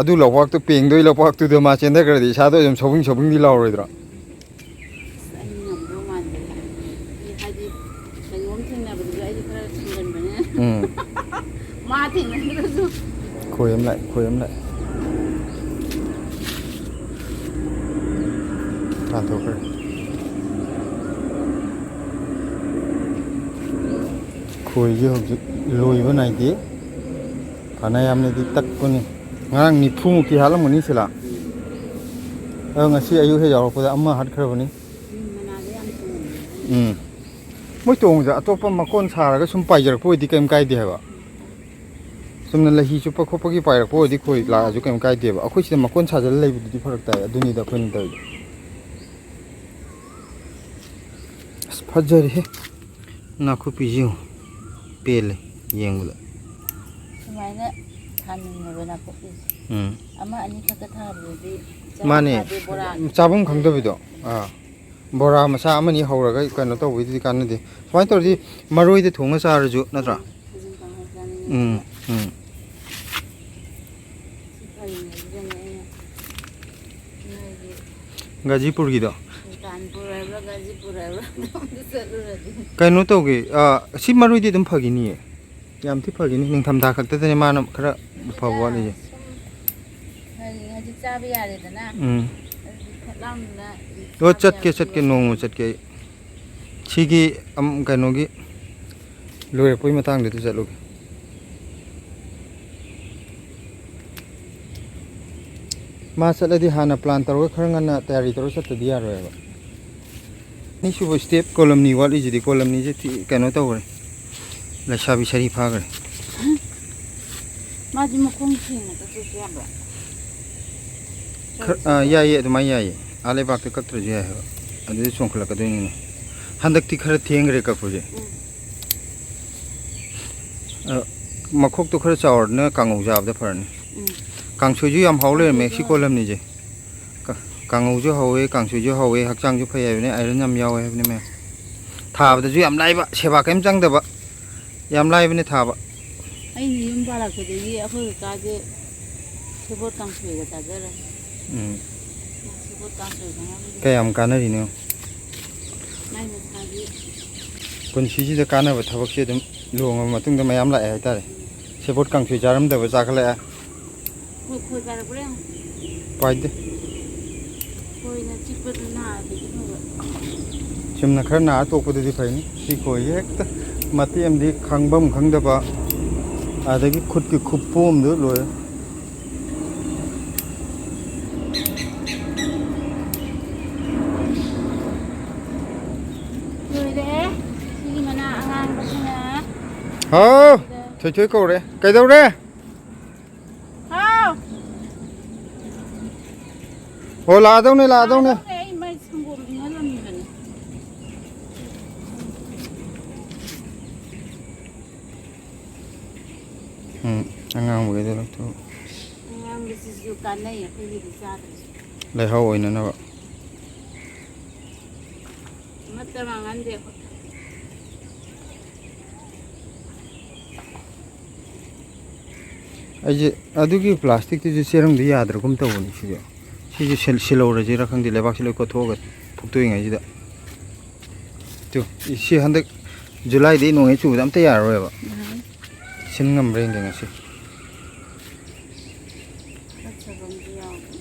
ꯑꯗꯨ ꯂꯧꯄꯥꯛꯇꯣ ꯄꯦꯡꯗꯣꯏ ꯂꯧꯄꯥꯛꯇꯨꯗ ꯃꯥ ꯆꯦꯟꯊꯈ꯭ꯔꯗꯤ ꯏꯁꯥꯗꯣ ꯑꯗꯨꯝ ꯁꯧꯕꯤꯡ ꯁꯧꯕꯤꯡꯗꯤ ꯂꯥꯎꯔꯣꯏꯗ꯭ꯔꯣ? ꯑꯁ, ꯑꯩ ꯉꯝꯗꯧ ꯃꯥꯟꯗꯦ꯫ ꯑꯩ ꯍꯥꯏꯗꯤ ꯀꯩꯅꯣꯝ ꯊꯦꯡꯅꯕꯗꯨꯁꯨ ꯑꯩꯗꯤ ꯈꯔ ꯁꯤꯡꯒꯟꯕꯅꯦ꯫ ꯎꯝ꯫ ꯃꯥ ꯊꯦꯡꯅꯗ꯭ꯔꯁꯨ꯫ ꯈꯣꯏ ꯑꯃ ꯂꯥꯛꯑꯦ, ꯈꯣꯏ ꯑꯃ ꯂꯥꯛꯑꯦ꯫ ꯇꯥꯟꯊꯣꯛꯈ꯭ꯔꯦ꯫ ꯈꯣꯏꯁꯦ ꯍꯧꯖꯤꯛ ꯂꯣꯏꯕ ꯅꯥꯏꯗꯦ꯫ ꯐꯅ ꯌꯥꯝꯅꯗꯤ ꯇꯛꯄꯅꯤ꯫ ꯉꯔꯥꯡ ꯅꯤꯐꯨꯃꯨꯛꯇꯤ ꯍꯥꯠꯂꯝꯒꯅꯤ ꯁꯤꯂꯥ꯫ ꯑꯗꯣ ꯉꯁꯤ ꯑꯌꯨꯛ ꯍꯦꯛ ꯌꯥꯎꯔꯛꯄꯗ ꯑꯃ ꯍꯥꯠꯈ꯭ꯔꯕꯅꯤ꯫ ꯂꯤꯟ ꯃꯅꯥꯗ ꯌꯥꯝ ꯇꯣꯡꯉꯦ꯫ ꯎꯝ꯫ ꯃꯣꯏ ꯇꯣꯡꯕꯁꯦ ꯑꯇꯣꯞꯄ ꯃꯀꯣꯟ ꯁꯥꯔꯒ ꯁꯨꯝ ꯄꯥꯏꯖꯔꯛꯄ ꯑꯣꯏꯗꯤ ꯀꯩꯝ ꯀꯥꯏꯗꯦ ꯍꯥꯏꯕ꯫ ꯆꯨꯝꯅ ꯂꯩꯍꯤ ꯆꯨꯞꯄ ꯈꯣꯠꯄꯒꯤ ꯄꯥꯏꯔꯛꯄ ꯑꯣꯏꯔꯗꯤ ꯈꯣꯏ ꯂꯥꯛꯑꯁꯨ ꯀꯩꯝ ꯀꯥꯏꯗꯦꯕ꯫ ꯑꯩꯈꯣꯏ ꯁꯤꯗ ꯃꯀꯣꯟ ꯁꯥꯖꯜꯂ ꯂꯩꯕꯗꯨꯗꯤ ꯐꯔꯛ ꯇꯥꯏ꯫ ꯑꯗꯨꯅꯤꯗ ꯑꯩꯈꯣꯏꯅ ꯇꯧꯔꯤꯗꯣ꯫ ꯑꯁ, ꯐꯖꯔꯦꯍꯦ꯫ ꯅꯥꯀꯨꯞꯄꯤꯁꯤ ꯌꯦꯡꯉꯨ꯫ ꯄꯦꯜꯂꯦ ꯌꯦꯡꯕꯗ꯫ ꯁꯨꯃꯥꯏꯅ ꯊꯥꯅꯤꯡꯉꯦꯕ ꯅꯥꯀꯨꯞꯄꯤꯁꯦ꯫ ꯎꯝ꯫ ꯑꯃ ꯑꯅꯤꯈꯛꯇ ꯊꯥꯕꯗꯨꯗꯤ ꯆꯔꯥ ꯃꯥꯅꯦ꯫ ꯐꯥꯗꯦ, ꯕꯣꯔꯥ ꯆꯥꯐꯝ ꯈꯪꯗꯕꯤꯗꯣ꯫ ꯑꯥ꯫ ꯕꯣꯔꯥ ꯃꯆꯥ ꯑꯃꯅꯤ ꯍꯧꯔꯒ ꯀꯩꯅꯣ ꯇꯧꯕꯩꯗꯨꯗꯤ ꯀꯥꯟꯅꯗꯦ꯫ ꯁꯨꯃꯥꯏꯅ ꯇꯧꯔꯗꯤ ꯃꯔꯣꯏꯗ ꯊꯣꯡꯉ ꯆꯥꯔꯁꯨ ꯅꯠꯇ꯭ꯔꯥ? ꯈꯖꯤꯡ ꯀꯥꯡꯍꯧ ꯆꯥꯅꯤꯡꯉꯦ꯫ ꯎꯝ, ꯎꯝ꯫ ꯁꯤ ꯐꯔꯤꯉꯩꯁꯤꯗꯅꯦ ꯑꯩꯅ ꯅꯣꯏꯒꯤ ꯒꯥꯖꯤꯄꯨꯔꯒꯤꯗꯣ꯫ ꯁꯨꯜꯇꯥꯟꯄꯨꯔ ꯍꯥꯏꯕ꯭ꯔꯥ, ꯒꯥꯖꯤꯄꯨꯔ ꯍꯥꯏꯕ꯭ꯔꯥ, ꯑꯗꯣꯝꯗ ꯆꯠꯂꯨꯔꯗꯤ꯫ ꯀꯩꯅꯣ ꯇꯧꯒꯦ, ꯑꯥ, ꯁꯤ ꯃꯔꯣꯏꯗꯤ ꯑꯗꯨꯝ ꯐꯈꯤꯅꯤꯌꯦ꯫ ꯌꯥꯝ ꯊꯤ ꯐꯈꯤꯅꯤ꯫ ꯅꯤꯡꯊꯝꯊꯥ ꯈꯛꯇꯗꯅꯦ ꯃꯥꯅ ꯈꯔ ꯐꯕ ꯋꯥꯠꯂꯤꯁꯦ꯫ ꯁꯨꯝ ꯐꯔꯤꯉꯩꯁꯤ ꯆꯥꯕ ꯌꯥꯔꯦꯗꯅ꯫ ꯎꯝ꯫ ꯑꯗꯨꯗꯤ ꯐꯠ ꯂꯥꯎꯅ ꯑꯣ, ꯆꯠꯀꯦ, ꯆꯠꯀꯦ, ꯅꯣꯡꯃ ꯆꯠꯀꯦ ꯑꯩ꯫ ꯁꯤꯒꯤ, ꯑꯝ, ꯀꯩꯅꯣꯒꯤ ꯂꯣꯏꯔꯛꯄꯒꯤ ꯃꯇꯥꯡꯗꯨꯗ ꯆꯠꯂꯨꯒꯦ꯫ ꯃꯥ ꯆꯠꯂꯗꯤ ꯍꯥꯟꯅ plan ꯇꯧꯔꯒ ꯈꯔ ꯉꯟꯅ ꯇꯌꯥꯔꯤ ꯇꯧꯔꯒ ꯆꯠꯇꯗꯤ ꯌꯥꯔꯣꯏꯕ꯫ ꯑꯅꯤꯁꯨꯕ step ꯀꯣꯂꯝꯅꯤ ꯋꯥꯠꯂꯤꯁꯤꯗꯤ, ꯀꯣꯂꯝꯅꯤꯁꯦ ꯊꯤ-, ꯀꯩꯅꯣ ꯇꯧꯈ꯭ꯔꯦ, ꯂꯩꯁꯥꯕꯤ ꯁꯥꯔꯤ ꯐꯥꯈ꯭ꯔꯦ꯫ ꯃꯥꯗꯤ ꯃꯈꯣꯡ ꯁꯦꯡꯅ ꯆꯠꯄꯁꯨ ꯌꯥꯕ꯭ꯔꯥ? ꯈꯔ, ꯑꯥ, ꯌꯥꯏꯌꯦ, ꯑꯗꯨꯃꯥꯏꯅ ꯌꯥꯏꯌꯦ꯫ ꯑꯥ ꯂꯩꯕꯥꯛꯇ ꯀꯛꯇ꯭ꯔꯁꯨ ꯌꯥꯏ ꯍꯥꯏꯕ, ꯑꯗꯨꯗꯤ ꯆꯣꯡꯈꯠꯂꯛꯀꯗꯣꯏꯅꯤꯅ꯫ ꯍꯟꯗꯛꯇꯤ ꯈꯔ ꯊꯦꯡꯈ꯭ꯔꯦ ꯀꯛꯄꯁꯦ꯫ ꯎꯝ꯫ ꯑ, ꯃꯈꯣꯛꯇꯣ ꯈꯔ ꯆꯥꯎꯔꯗꯅ ꯀꯥꯡꯉꯧ ꯆꯥꯕꯗ ꯐꯔꯅꯤ꯫ ꯎꯝ꯫ ꯀꯥꯡꯁꯣꯏꯁꯨ ꯌꯥꯝ ꯍꯥꯎ ꯂꯩꯔꯝꯃꯦ ꯀꯥꯡꯁꯣꯏꯁꯨ ꯁꯤ ꯍꯥꯎꯋꯦ꯫ ꯀꯣꯂꯝꯅꯤꯁꯦ꯫ ꯀ-, ꯀꯥꯡꯉꯧꯁꯨ ꯍꯥꯎꯋꯦ, ꯀꯥꯡꯁꯣꯏꯁꯨ ꯍꯥꯎꯋꯦ, ꯍꯛꯆꯥꯡꯁꯨ ꯐꯩ ꯍꯥꯏꯕꯅꯦ, iron ꯌꯥꯝ ꯌꯥꯎꯋꯦ ꯍꯥꯏꯕꯅꯦ ꯃꯌꯥꯝ꯫ ꯊꯥꯕꯗꯁꯨ ꯌꯥꯝ ꯂꯥꯏꯕ, ꯁꯦꯕꯥ ꯀꯔꯤꯝ ꯆꯪꯗꯕ, ꯌꯥꯝ ꯂꯥꯏꯕꯅꯦ ꯊꯥꯕ꯫ ꯑꯩꯅ ꯌꯨꯝ ꯄꯥꯜꯂꯛꯄꯗꯒꯤ ꯑꯩꯈꯣꯏ ꯀꯀꯥꯁꯦ ꯁꯦꯕꯣꯠ ꯀꯥꯡꯁꯣꯏꯒ ꯆꯥꯖꯔꯦ꯫ ꯎꯝ꯫ ꯁꯦꯕꯣꯠ ꯀꯥꯡꯁꯣꯏ ꯈꯪꯉꯝꯗꯦ꯫ ꯀꯌꯥꯝ ꯀꯥꯟꯅꯔꯤꯅꯣ? ꯃꯥꯏ ꯃꯁꯥꯒꯤ ꯄꯨꯟꯁꯤꯁꯤꯗ ꯀꯥꯟꯅꯕ ꯊꯕꯛꯁꯦ ꯑꯗꯨꯝ ꯂꯨꯍꯣꯡꯉꯕ ꯃꯇꯨꯡꯗ ꯃꯌꯥꯝ ꯂꯥꯛꯑꯦ ꯍꯥꯏꯇꯥꯔꯦ꯫ ꯁꯦꯕꯣꯠ ꯀꯥꯡꯁꯣꯏ ꯆꯥꯔꯝꯗꯕ ꯆꯥꯈꯠꯂꯛꯑꯦ꯫ ꯈꯣꯏ, ꯈꯣꯏ ꯄꯥꯏꯔꯛꯄ꯭ꯔꯥ ꯌꯦꯡꯉꯣ꯫ ꯄꯥꯏꯗꯦ꯫ ꯈꯣꯏꯅ ꯆꯤꯛꯄꯗꯨ ꯅꯥꯗꯗꯤ ꯐꯕ꯫ ꯆꯨꯝꯅ ꯈꯔ ꯅꯥꯔ ꯇꯣꯛꯄꯗꯨꯗꯤ ꯐꯩꯅꯤ꯫ ꯁꯤ ꯈꯣꯏꯁꯦ ꯍꯦꯛꯇ ꯃꯇꯦꯛ ꯑꯃꯗꯤ ꯈꯪꯐꯝ ꯈꯪꯗꯕ, ꯑꯗꯒꯤ ꯈꯨꯠꯀꯤ ꯈꯨꯄꯣꯝꯗꯨ ꯂꯣꯏꯔꯦ꯫ ꯂꯣꯏꯔꯦ꯫ ꯁꯤꯒꯤ ꯃꯅꯥ ꯑꯉꯥꯡꯕꯁꯤꯅ ꯍꯥꯎ, ꯊꯣꯏꯊꯣꯏ ꯀꯧꯔꯦ꯫ ꯀꯩꯗꯧꯔꯦ? ꯍꯥꯎ꯫ ꯑꯣ, ꯂꯥꯛꯑꯗꯧꯅꯦ, ꯂꯥꯛꯑꯗꯧꯅꯦ꯫ ꯂꯥꯛꯑꯗꯧꯅꯦ, ꯑꯩ ꯃꯩ ꯁꯪꯒꯣꯝ ꯏꯪꯍꯜꯂꯝꯃꯤꯕꯅꯦ꯫ ꯎꯝ, ꯑꯉꯥꯡꯕꯈꯩꯗꯣ ꯂꯧꯊꯣꯛ꯫ ꯑꯉꯥꯡꯕꯁꯤꯁꯨ ꯀꯥꯟꯅꯩ ꯑꯩꯈꯣꯏꯒꯤꯗꯤ ꯆꯥꯗ꯭ꯔꯁꯨ꯫ ꯂꯩꯍꯥꯎ ꯑꯣꯏꯅꯅꯕ꯫ ꯑꯃꯠꯇ ꯃꯥꯡꯍꯟꯗꯦ ꯑꯩꯈꯣꯏ꯫ ꯑꯩꯁꯦ ꯑꯗꯨꯒꯤ plastic ꯇꯨꯁꯨ ꯆꯦꯔꯪꯗꯨ ꯌꯥꯗ꯭ꯔꯒꯨꯝ ꯇꯧꯕꯅꯤ ꯁꯤꯁꯨ꯫ ꯁꯤꯁꯨ ꯁꯤꯜ-, ꯁꯤꯜꯍꯧꯔꯁꯤꯔ ꯈꯪꯗꯦ, ꯂꯩꯕꯥꯛꯁꯤ ꯂꯣꯏ ꯀꯣꯠꯊꯣꯛꯑꯒ ꯐꯨꯛꯇꯣꯛꯏꯉꯩꯁꯤꯗ꯫ ꯇꯨ, ꯁꯤ ꯍꯟꯗꯛ July ꯗꯒꯤ ꯅꯣꯡ ꯍꯦꯛ ꯆꯨꯕꯗ ꯑꯝꯇ ꯌꯥꯔꯔꯣꯏꯕ꯫ ꯌꯥꯔꯣꯏ꯫ ꯁꯤꯟ ꯉꯝꯕ꯭ꯔꯥ ꯌꯦꯡꯒꯦ ꯉꯁꯤ꯫ ꯐꯠꯇꯕ ꯑꯃꯁꯨ ꯌꯥꯎꯕꯅꯤ꯫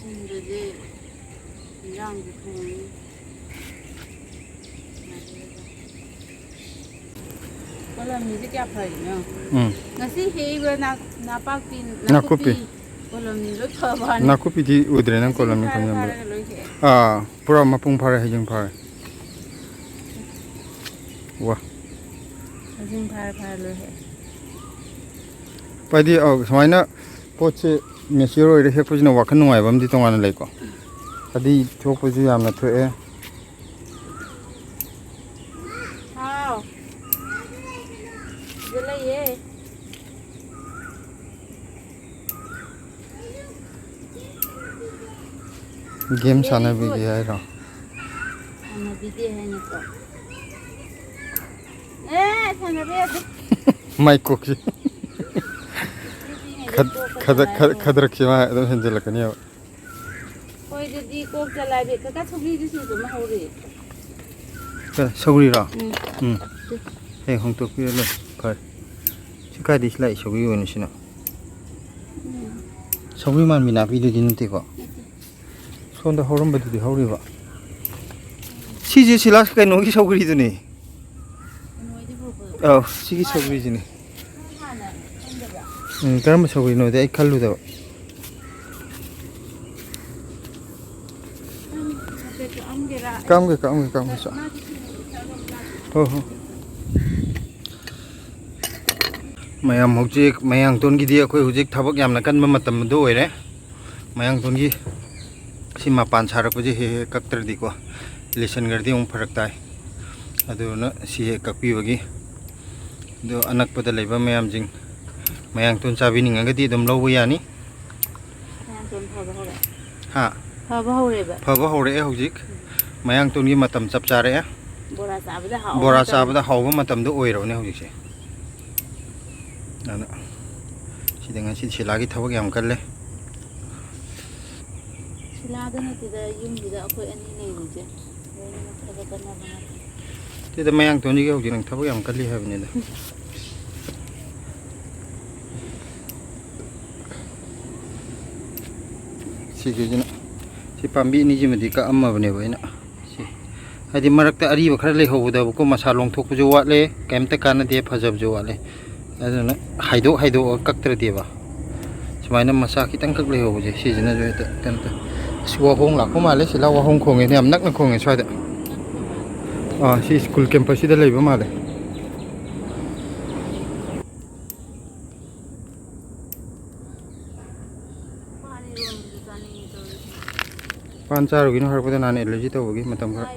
ꯑꯗꯨꯗꯤ ꯏꯟꯖꯥꯡꯁꯨ ꯊꯣꯡꯉꯤ꯫ ꯀꯣꯂꯝꯅꯤꯁꯦ ꯀꯌꯥ ꯐꯔꯤꯅꯣ? ꯎꯝ꯫ ꯉꯁꯤ ꯍꯦꯛꯏꯕ ꯅꯥ-, ꯅꯥꯄꯥꯛꯄꯤ, ꯅꯥꯀꯨꯞꯄꯤ꯫ ꯅꯥꯀꯨꯞꯄꯤ꯫ ꯀꯣꯂꯝꯅꯤ ꯂꯣꯏ ꯐꯕ ꯋꯥꯅꯤ꯫ ꯅꯥꯀꯨꯞꯄꯤꯗꯤ ꯎꯗ꯭ꯔꯦ ꯅꯪ ꯍꯩꯖꯤꯡ ꯀꯣꯂꯝꯅꯤ ꯐꯥꯔ ꯈꯟꯕꯗ꯫ ꯐꯥꯔꯒ ꯂꯣꯏ ꯍꯦꯛꯑꯦ꯫ ꯑꯥ, ꯄꯨꯔꯥ ꯃꯄꯨꯡ ꯐꯥꯔꯦ, ꯍꯩꯖꯤꯡ ꯐꯥꯔꯦ꯫ ꯋꯥ꯫ ꯍꯩꯖꯤꯡ ꯐꯥꯔ ꯐꯥꯔ ꯂꯣꯏ ꯍꯦꯛꯑꯦ꯫ ꯍꯥꯏꯗꯤ, ꯑꯧ, ꯁꯨꯃꯥꯏꯅ ꯄꯣꯠꯁꯦ mature ꯑꯣꯏꯔ ꯍꯦꯛꯄꯁꯤꯅ ꯋꯥꯈꯜ ꯅꯨꯡꯉꯥꯏꯕ ꯑꯃꯗꯤ ꯇꯣꯉꯥꯟꯅ ꯂꯩꯀꯣ꯫ ꯍꯥꯏꯗꯤ ꯊꯣꯛꯄꯁꯨ ꯌꯥꯝꯅ ꯊꯣꯛꯑꯦ꯫ ꯍꯥꯎ꯫ ꯁꯤꯗ ꯂꯩꯌꯦ꯫ Game very ꯁꯥꯟꯅꯕꯤꯒꯦ good ꯍꯥꯏꯔꯣ? ꯁꯥꯟꯅꯕꯤꯗꯦ ꯍꯥꯏꯅꯀꯣ꯫ ꯑꯦ, ꯁꯥꯟꯅꯕ ꯌꯥꯗꯦ꯫ ꯃꯥꯏ ꯀꯣꯛꯁꯤ꯫ ꯅꯨꯄꯤꯉꯩꯗꯤ ꯈꯠ-, ꯀꯣꯛꯀ ꯈꯗꯛ-, ꯈꯠ-, ꯁꯥꯟꯅꯔꯦ꯫ ꯈꯗ꯭ꯔꯛꯁꯤ ꯃꯥ ꯑꯗꯨꯝ ꯍꯦꯟꯖꯜꯂꯛꯀꯅꯦꯕ꯫ ꯍꯣꯏ, ꯑꯗꯨꯗꯤ ꯀꯣꯛ ꯆꯂꯥꯏꯕꯤ꯫ ꯀꯀꯥ, ꯁꯧꯒ꯭ꯔꯤꯗꯨꯁꯨ ꯑꯗꯨꯝ ꯍꯧꯔꯤ꯫ ꯀ-, ꯁꯧꯒ꯭ꯔꯤꯔꯣ? ꯎꯝ꯫ ꯎꯝ꯫ ꯍꯦ, ꯍꯣꯡꯇꯣꯛꯄꯤꯔ ꯂꯣꯏ꯫ ꯐꯔꯦ꯫ ꯁꯤ ꯀꯥꯏꯗꯩ ꯂꯥꯛꯏ ꯁꯧꯒ꯭ꯔꯤ ꯑꯣꯏꯅ ꯁꯤꯅ? ꯎꯝ꯫ ꯁꯧꯒ꯭ꯔꯤ ꯃꯥꯟꯕꯤ ꯅꯥꯄꯤꯗꯨꯗꯤ ꯅꯠꯇꯦꯀꯣ? ꯅꯠꯇꯦ꯫ ꯁꯣꯝꯗ ꯍꯧꯔꯝꯕꯗꯨꯗꯤ ꯍꯧꯔꯤꯕ? ꯁꯤꯁꯦ ꯁꯤꯂꯥ ꯀꯩꯅꯣꯒꯤ ꯁꯧꯒ꯭ꯔꯤꯗꯨꯅꯤ꯫ ꯀꯩꯅꯣꯗꯤ ꯄꯨꯔꯛꯄꯗꯣ? ꯑꯧ, ꯁꯤꯒꯤ ꯁꯧꯒ꯭ꯔꯤꯁꯤꯅꯦ꯫ ꯅꯪ ꯍꯥꯟꯅ ꯈꯪꯗꯕ꯭ꯔꯥ? ꯎꯝ, ꯀꯔꯝꯕ ꯁꯧꯒ꯭ꯔꯤꯅꯣꯗꯤ ꯑꯩ ꯈꯜꯂꯨꯗꯕ꯫ ꯅꯪ ꯍꯥꯏꯐꯦꯠ ꯀꯛꯑꯝꯒꯦꯔꯥ? ꯀꯛꯑꯝꯒꯦ, ꯀꯛꯑꯝꯒꯦ, ꯀꯛꯑꯝꯒꯦ, ꯁꯦ꯫ ꯃꯥꯗꯤ ꯁꯤꯡꯖꯨ ꯆꯥꯔꯨꯕ ꯂꯥꯛꯀꯦ꯫ ꯍꯣꯏ, ꯍꯣꯏ꯫ ꯃꯌꯥꯝ ꯍꯧꯖꯤꯛ ꯃꯌꯥꯡꯇꯣꯟꯒꯤꯗꯤ ꯑꯩꯈꯣꯏ ꯍꯧꯖꯤꯛ ꯊꯕꯛ ꯌꯥꯝꯅ ꯀꯟꯕ ꯃꯇꯝ ꯑꯗꯨ ꯑꯣꯏꯔꯦ꯫ ꯃꯌꯥꯡꯇꯣꯟꯒꯤ ꯁꯤ ꯃꯄꯥꯟ ꯁꯥꯔꯛꯄꯁꯦ ꯍꯦꯛ ꯍꯦꯛ ꯀꯛꯇ꯭ꯔꯗꯤꯀꯣ, ꯂꯤꯁꯟꯈ꯭ꯔꯗꯤ ꯑꯃꯨꯛ ꯐꯔꯛ ꯇꯥꯏ꯫ ꯑꯗꯨꯗꯨꯅ ꯁꯤ ꯍꯦꯛ ꯀꯛꯄꯤꯕꯒꯤ꯫ ꯑꯗꯣ ꯑꯅꯛꯄꯗ ꯂꯩꯕ ꯃꯌꯥꯝꯁꯤꯡ ꯃꯌꯥꯡꯇꯣꯟ ꯆꯥꯕꯤꯅꯤꯡꯉꯒꯗꯤ ꯑꯗꯨꯝ ꯂꯧꯕ ꯌꯥꯅꯤ꯫ ꯃꯌꯥꯡꯇꯣꯟ ꯐꯕ ꯍꯧꯔꯛꯑꯦ꯫ ꯍꯥ? ꯐꯕ ꯍꯧꯔꯦꯕ꯫ ꯐꯕ ꯍꯧꯔꯛꯑꯦ ꯍꯧꯖꯤꯛ꯫ ꯎꯝ꯫ ꯃꯌꯥꯡꯇꯣꯟꯒꯤ ꯃꯇꯝ ꯆꯞ ꯆꯥꯔꯛꯑꯦ꯫ ꯕꯣꯔꯥ ꯆꯥꯕꯗ ꯍꯥꯎꯕ ꯕꯣꯔꯥ ꯃꯇꯝ꯫ ꯆꯥꯕꯗ ꯍꯥꯎꯕ ꯃꯇꯝꯗꯣ ꯑꯣꯏꯔꯕꯅꯦ ꯍꯧꯖꯤꯛꯁꯦ꯫ ꯑꯗꯨꯅ ꯁꯤꯗ ꯉꯁꯤ ꯁꯤꯂꯥꯒꯤ ꯊꯕꯛ ꯌꯥꯝ ꯀꯜꯂꯦ꯫ ꯁꯤꯂꯥꯗ ꯅꯠꯇꯦꯗ, ꯌꯨꯝꯁꯤꯗ ꯑꯩꯈꯣꯏ ꯑꯅꯤ ꯂꯩꯔꯤꯁꯦ ꯂꯣꯏꯅꯃꯛ ꯊꯕꯛ ꯀꯟꯅꯕ ꯉꯥꯛꯇꯅꯤ꯫ ꯁꯤꯗ ꯃꯌꯥꯡꯇꯣꯟꯁꯤꯒꯤ ꯍꯧꯖꯤꯛ ꯅꯪ ꯊꯕꯛ ꯌꯥꯝ ꯀꯜꯂꯤ ꯍꯥꯏꯕꯅꯤꯗ꯫ ꯁꯤꯒꯤꯁꯤꯅ, ꯁꯤ ꯄꯥꯝꯕꯤ ꯑꯅꯤꯁꯤꯃꯗꯤ ꯀꯛꯑꯝꯃꯕꯅꯦꯕ ꯑꯩꯅ꯫ ꯁꯤ ꯍꯥꯏꯗꯤ ꯃꯔꯛꯇ ꯑꯔꯤꯕ ꯈꯔ ꯂꯩꯍꯧꯕꯗꯕꯀꯣ, ꯃꯁꯥ ꯂꯣꯡꯊꯣꯛꯄꯁꯨ ꯋꯥꯠꯂꯦ, ꯀꯩꯝꯇ ꯀꯥꯟꯅꯗꯦ, ꯐꯖꯕꯁꯨ ꯋꯥꯠꯂꯦ꯫ ꯑꯗꯨꯅ ꯍꯥꯏꯗꯣꯛ ꯍꯥꯏꯗꯣꯛꯑꯒ ꯀꯛꯇ꯭ꯔꯗꯤꯕ, ꯁꯨꯃꯥꯏꯅ ꯃꯆꯥ ꯈꯤꯇꯪꯈꯛ ꯂꯩꯍꯧꯕꯁꯦ, ꯁꯤꯁꯤꯅꯁꯨ ꯍꯦꯛꯇ ꯀꯩꯅꯣ ꯇꯧ꯫ ꯑꯁ, ꯋꯥꯍꯣꯡ ꯂꯥꯛꯄ ꯃꯥꯜꯂꯦ꯫ ꯁꯤ ꯂꯥꯎ, ꯋꯥꯍꯣꯡ ꯈꯣꯡꯉꯦꯅꯦ, ꯌꯥꯝ ꯅꯛꯅ ꯈꯣꯡꯉꯦ ꯁ꯭ꯋꯥꯏꯗ꯫ ꯑꯥ, ꯁꯤ ꯁ꯭ꯀꯨꯜ ꯀꯦꯝꯄꯁꯁꯤꯗ ꯂꯩꯕ ꯃꯥꯜꯂꯦ꯫ ꯄꯥꯟ ꯆꯥꯔꯨꯒꯤꯅꯣ ꯍꯥꯏꯔꯛꯄꯗ ꯅꯍꯥꯟ ꯑꯦꯂꯔꯖꯤ ꯇꯧꯕꯒꯤ ꯃꯇꯝ ꯈꯔ꯫